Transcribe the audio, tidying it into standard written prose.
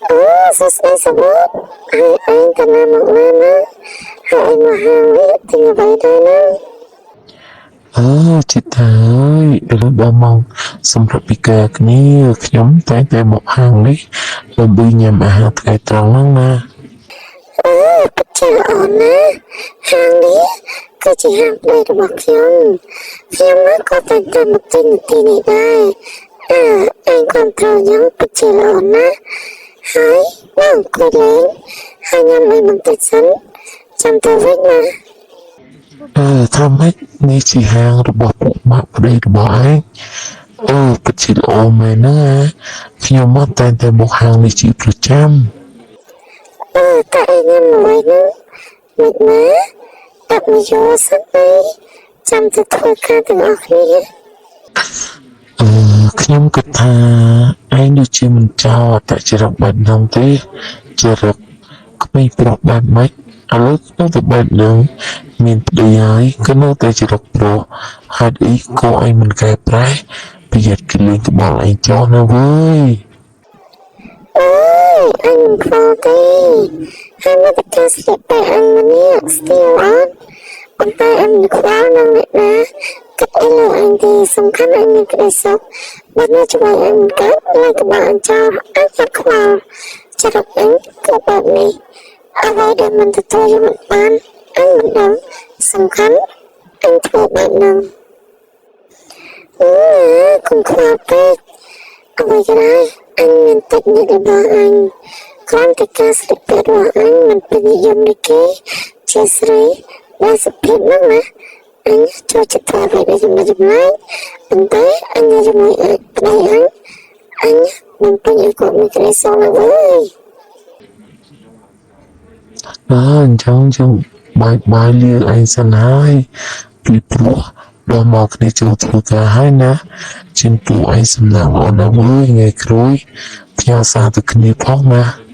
អូសួស្តីសមុទ្រហើយឯងទៅណាមកណាណាហើយឯងមកហាងនេះទិញអ្វីដែរណា អើចិត្តហើយឥឡូវដល់ម៉ោងសម្រាប់ពីការគ្នាខ្ញុំតែងតែមកហាងនេះដើម្បីញ៉ាំអាហារថ្ងៃត្រង់ហ្នឹងណា អឺពិតជាល្អណាស់ហាងនេះគឺជាហាងប្តីរបស់ខ្ញុំខ្ញុំមកក៏តែងតែមកទិញនៅទីនេះដែរអើឯងគ្រប់គ្រងខ្ញុំពិតជាល្អណាស់ហើយមកអង្គុយលេងហើយញ៉ាំអីបន្តិចសិនចាំទៅវិញណា អឺថាម៉េចនេះជាហាងរបស់ពួកម៉ាក់ប្តីរបស់ឯងអូពិតជាល្អមែនណាខ្ញុំមកតែងតែមកហាងនេះជាប្រចាំ អឺតែឯងញ៉ាំអ្វីហ្នឹងមិនណាដាក់មកយកសិនអីចាំទៅធ្វើការទាំងអស់គ្នា អឺខ្ញុំគិតថាឯងដូចជាមិនចោលអត្តចរិតបែបហ្នឹងទេចរិតក្មេងប្រុសបែបម៉េចឥឡូវនៅតែបែបហ្នឹងមានប្តីហើយក៏នៅតែចរិតប្រុសហេតុអីក៏ឯងមិនកែប្រែប្រយ័ត្នគេលេងក្បាលឯងចោលណាវើយ អើយអញមិនខ្វល់ទេហើយមកតែការស្លៀកពាក់អញមកនេះស្ទីលអត់ប៉ុន្តែអញមិនខ្វល់នឹងអ្នកណាគិតអីលើអញទេសំខាន់អញមានក្តីសុខបើនៅជាមួយអញមិនកើតលើក្បាលអញចោលអញអត់ខ្វល់ចរិតអញគឺបែបនេះអ្វីដែលមិនទទួលយកមិនបានអញមិនដឹងសំខាន់អញធ្វើបែបហ្នឹងអឺកុំខ្វល់ពេកអ្វីក៏ដោយអញមានតិចនិចរបស់អញគ្រាន់តែការស្លៀកពាក់របស់អញមិនពេញនិយមដូចគេជាស្រីដែលសុភាពហ្នឹងណាអញចូលចិត្តធ្វើអ្វីដែលចំណេចចម្លែកប៉ុន្តែអញនៅជាមួយប្តីអញអញមិនពេញឲ្យគាត់មានក្តីសុខឡើយ អើអញ្ចឹងយើងបាយបាយលាឯងសិនហើយពីព្រោះដល់មកគ្នាចូលធ្វើការហើយណាជាងពួកឯងសំណាងល្អណាស់វើយថ្ងៃក្រោយផ្ញើសារទៅគ្នាផងណា។